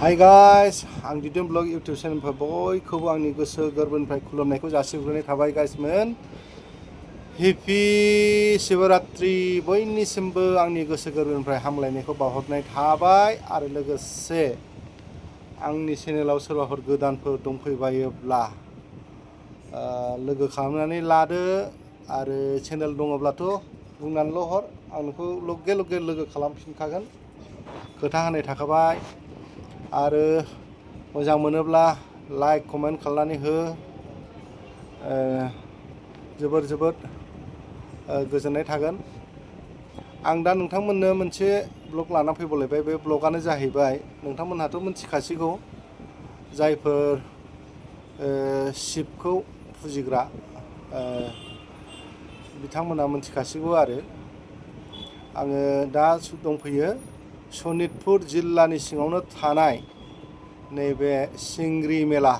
Hi guys आं दिदोम blog YouTube चेनेलनिफ्राय बयखौबो आंनि गोसो गोरबोनिफ्राय खुलुमनायखौ जासिहरनाय थाबाय गाइसमोन। हेपि शिवरात्रि बयनिसिमबो आंनि गोसो गोरबोनिफ्राय हामलायनायखौ बावहरनाय थाबाय। आरो लोगोसे आंनि चेनेलाव सोरबाफोर गोदानफोर दंफैबायोब्ला लोगो खालामनानै लादो। आरो चेनेल दङब्लाथ' बुंनानैल' हर, आं नोंखौ लगे लगे लोगो खालामफिनखागोन, खोथा होनाय थाखाबाय। आरो मोजां मोनोब्ला लाइक कमेन्ट खालामनानै हो, जोबोर गोजोननाय थागोन। आं दा नोंथांमोननो मोनसे ब्लग लाना फैबावलायबाय। बे ब्लगानो जाहैबाय, नोंथांमोनहाथ' मिथिखासिगौ, जायफोर शिबखौ फुजिग्रा बिथांमोना मिथिखासिगौ। आरो आङो दा दंफैयो सनितपुर जिल्लानि सिङावनो थानाय नैबे सिंग्रि मेला।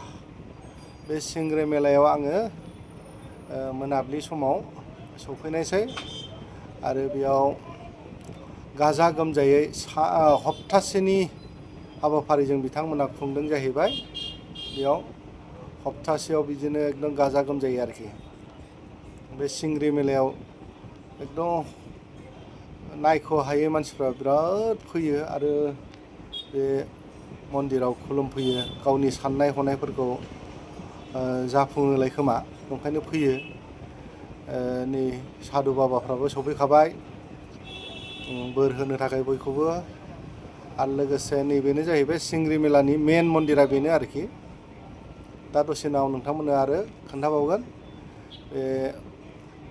बे सिंग्रि मेलायाव आङो मोनाबिलि समाव सफैनायसै। आरो बेयाव गाजा गोमजायै हप्तासेनि हाबाफारिजों बिथांमोना खुंदों जाहैबाय। बेयाव हप्तासेयाव बिदिनो एकदम गाजा गोमजायै आरोखि। बे सिंग्रि मेलायाव एकदम नायख' हायै मानसिफ्रा बिराद फैयो आरो बे मन्दिराव खुलुमफैयो, गावनि साननाय हनायफोरखौ जाफुङोलाय खोमा, ओंखायनो फैयो। नै सादु बाबाफ्राबो सफैखाबाय बोर होनो थाखाय बयखौबो। आरो लोगोसे नैबेनो जाहैबाय सिंग्रि मेलानि मेन मन्दिरा, बेनो आरोखि। दा दसे उनाव नोंथांमोननो आरो खोन्थाबावगोन।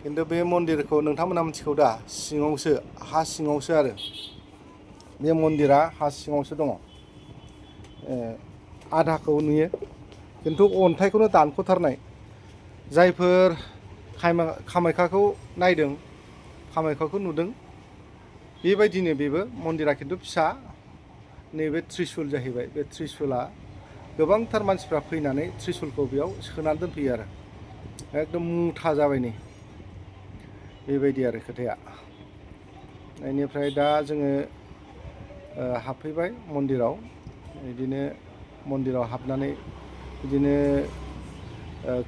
खिन्थु बे मन्दिरखौ नोंथांमोना मिथिगौ दा, सिङावसो, हा सिङावसो। आरो बे मन्दिरा हा सिङावसो दङ। आधाखौ नुयो, खिन्थु अन्थाइखौनो दानख'थारनाय। जायफोर कामाख्याखौ नायदों, कामाख्याखौ नुदों, बेबायदिनो बेबो मन्दिरा, खिन्थु फिसा। नैबे त्रिशुल जाहैबाय। बे त्रिशुला गोबांथार मानसिफ्रा फैनानै त्रिशुलखौ बेयाव सोनानै दोनफैयो आरो एकदम मुथा जाबाय नै, बेबायदि आरो खोथाया। बेनिफ्राय दा जोङो हाबफैबाय मन्दिराव। बिदिनो मन्दिराव हाबनानै बिदिनो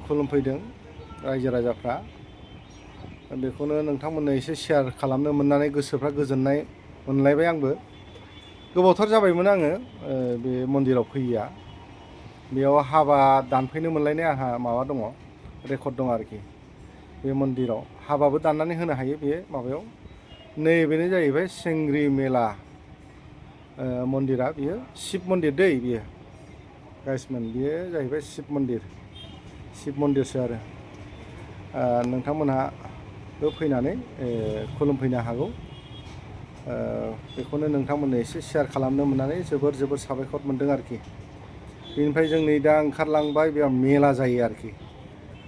खुलुमफैदों रायजो राजाफ्रा। बेखौनो नोंथांमोननो एसे शेयार खालामनो मोननानै गोसोफ्रा गोजोननाय मोनलायबाय। आंबो गोबावथार जाबायमोन आङो बे मन्दिराव फैयैया। बेयाव हाबा दानफैनो मोनलायनाय आंहा माबा दङ, रेकर्ड दङ आरोखि। बे मन्दिराव हाबाबो दाननानै होनो हायो बे माबायाव। नैबेनो जाहैबाय सिंग्रि मेला मन्दिरा। बियो शिब मन्दिर दै, बियो गाइसमोन। बियो जाहैबाय शिब मन्दिरसो। आरो नोंथांमोनहाबो फैनानै खुलुमफैनो हागौ। बेखौनो नोंथांमोननो एसे शेयार खालामनो मोननानै जोबोर साबायखर मोनदों आरोखि। बेनिफ्राय जों नै दा ओंखारलांबाय, बेयाव मेला जायो आरोखि।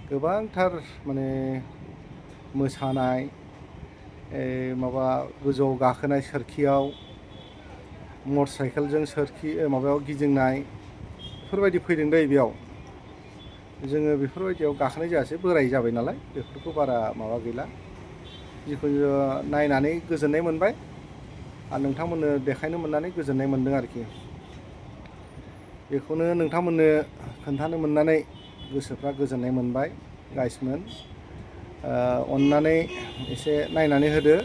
गोबांथार माने मोसानाय, माबा गोजौआव गाखोनाय, सोरखियाव मटर साइकेलजों सोरखि माबायाव गिदिंनाय, बेफोरबायदि फैदों दै बेयाव। जोङो बेफोरबायदियाव गाखोनाय जायासै, बोराय जाबाय नालाय, बेफोरखौ बारा माबा गैला। जिखुनु नायनानै गोजोननाय मोनबाय आरो नोंथांमोननो देखायनो मोननानै गोजोननाय मोनदों आरोखि। बेखौनो नोंथांमोननो खोन्थानो मोननानै गोसोफ्रा गोजोननाय मोनबाय गाइसमोन। अननानै एसे नायनानै होदो।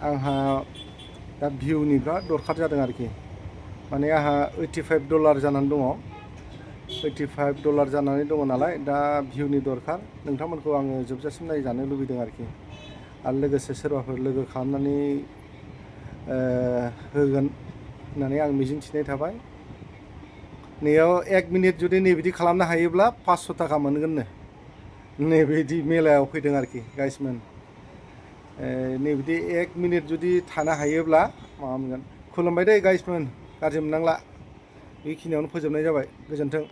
आंहा दा भिउनि बिराद दरखार जादों आरोखि। माने आंहा $85 जानानै दङ। $85 जानानै दङ नालाय, दा भिउनि दरखार। नोंथांमोनखौ आङो जोबजासिम नायजानो लुबैदों आरोखि। आरो लोगोसे सोरबाफोर लोगो खालामनानै होगोन होननानै आं मिजिंथिनाय थाबाय। नैयाव 1 मिनिट जुदि नैबिदि खालामनो हायोब्ला 500 थाखा मोनगोननो। नैबिदि मेलायाव फैदों आरोखि गाइसमोन। नैबिदि 1 मिनिट जुदि थानो हायोब्ला माबा मोनगोन। खुलुमबाय दै गाइसमोन, गाज्रि मोननांला। बेखिनियावनो फोजोबनाय जाबाय। गोजोन्थों।